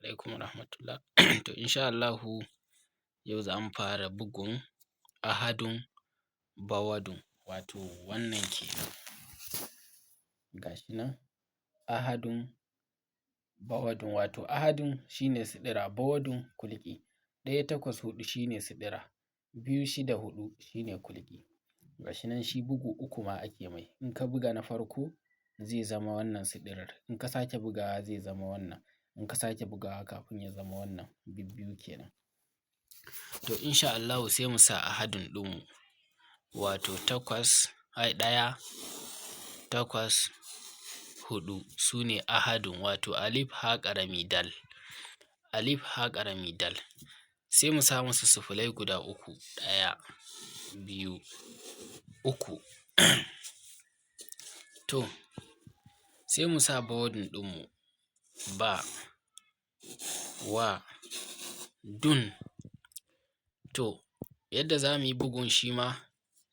Alaikum warahmatullah. To insha Allahu yau za mu fara bugun ahadun bawadun, wato wannan kenan. Ga shi nan ahadun bawadun, wato ahadun shi ne siɗira, bawadun kulƙi. 1 8 4 shi ne siɗira, 2 6 4 shi ne kulƙi. Ga shi nan shi bugu uku ma ake mai, in ka buga na farko zai zama wannan siɗirar, in ka sake bugawa zai zama wannan, in ka sake bugawa kafin ya zama wannan bibbiyu kenan. To insha Allahu sai mu sa ahadun ɗinmu, wato takwas ai 1 8 4 su ne ahadun, wato alif ha ƙarami dal, alif ha ƙarami dal. Sai mu sa musu sifilai guda uku, 1, 2, 3. To sai mu sa bawadun ɗinmu, ba, wa, dun. To yadda za mu yi bugun shi ma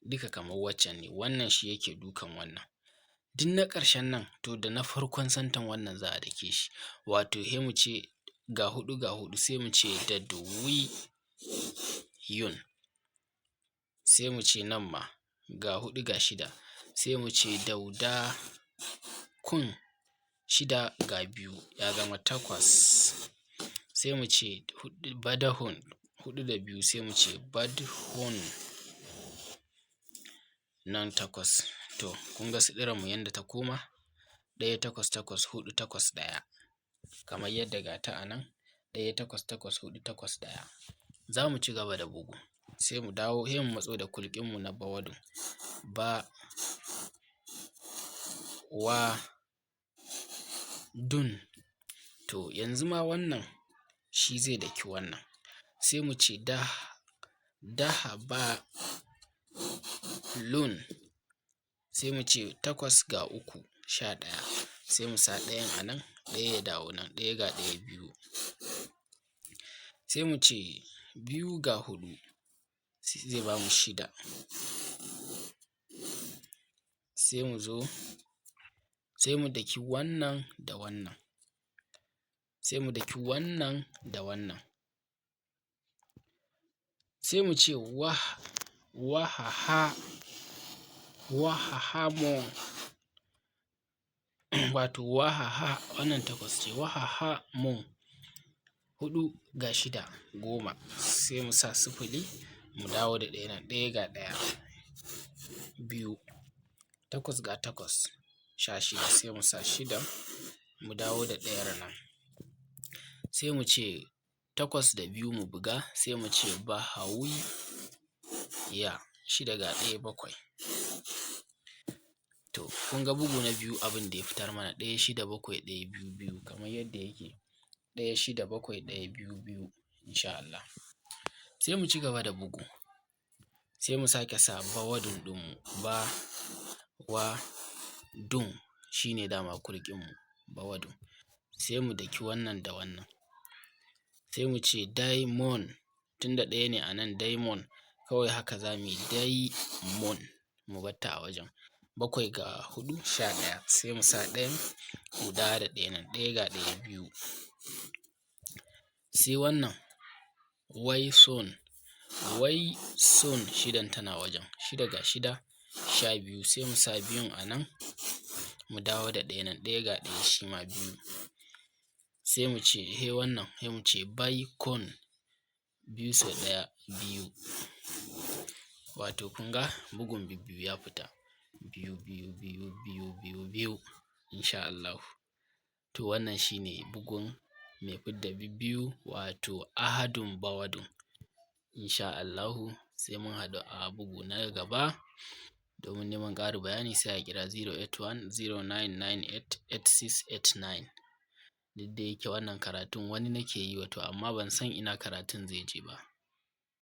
duka kamar waccan ne, wannan shi yake dukan wannan. Duk na ƙarshen nan to da na farkon centern wannan za a dake shi, wato sai mu ce ga huɗu ga huɗu sai mu ce dadwiyun, sai mu ce nan ma ga huɗu ga shida sai mu ce daudakun, shida ga biyu ya zama takwas. Sai mu ce badahun, huɗu da biyu sai mu ce badhun, nan takwas. To kun ga siɗiranmu yanda ta koma 1 8 8 4 8 1, kamar yadda ga ta a nan 1 8 8 4 8 1. Za mu cigaba da bugu, sai mu dawo sai mu matso da kulƙinmu na bawadun, ba, wa, dun. To yanzu ma wannan shi zai daki wannan, sai mu ce dahaba lun, sai mu ce takwas ga uku 11, sai mu sa ɗayan a nan ɗaya ya dawo nan, ɗaya ga ɗaya biyu. Sai mu ce biyu ga huɗu zai ba mu shida. Sai mu zo sai mu daki wannan da wannan, sai mu daki wannan da wannan. Sai mu ce wahaha wahahamon, wato wahaha wannan takwas ce, wahahamon, huɗu ga shida 10, sai mu sa sifili mu dawo da ɗaya nan, ɗaya ga ɗaya biyu, takwas ga takwas 16, sai mu sa shida mu dawo da ɗayar nan. Sai mu ce takwas da biyu mu buga, sai mu ce bahawiya, shida ga ɗaya bakwai. To kun ga bugu na biyu abin da ya fitar mana 1 6 7 1 2 2, kamar yadda yake 1 6 7 1 2 2 insha Allah. Sai mu cigaba da bugu, sai mu sake sa bawadun ɗinmu, ba, wa, dun shi ne dama kulƙinmu bawadun. Sai mu daki wannan da wannan, sai mu ce daimon, tunda ɗaya ne a nan daimon, kawai haka za mu yi daimon mu bar ta a wajen. Bakwai ga huɗu 11, sai mu sa ɗayan mu dawo da ɗaya nan, ɗaya ga ɗaya biyu. Sai wannan waison, waison shidan tana wajen, shida ga shida 12, sai mu sa biyun a nan mu dawo da ɗaya nan, ɗaya ga ɗaya shi ma biyu. Sai mu ce sai wannan sai mu ce baikon, biyu sau ɗaya biyu. Wato kun ga bugun bibbiyu ya fita, biyu biyu biyu biyu biyu biyu insha Allahu. To wannan shi ne bugun mai fidda bibbiyu, wato ahadun bawadun. Insha Allahu sai mun haɗu a bugu na gaba. Domin neman ƙarin bayani sai a kira 081 0998 8689. Duk da yake wannan karatun wani nake yi wa, to amma ban san ina karatun zai je ba.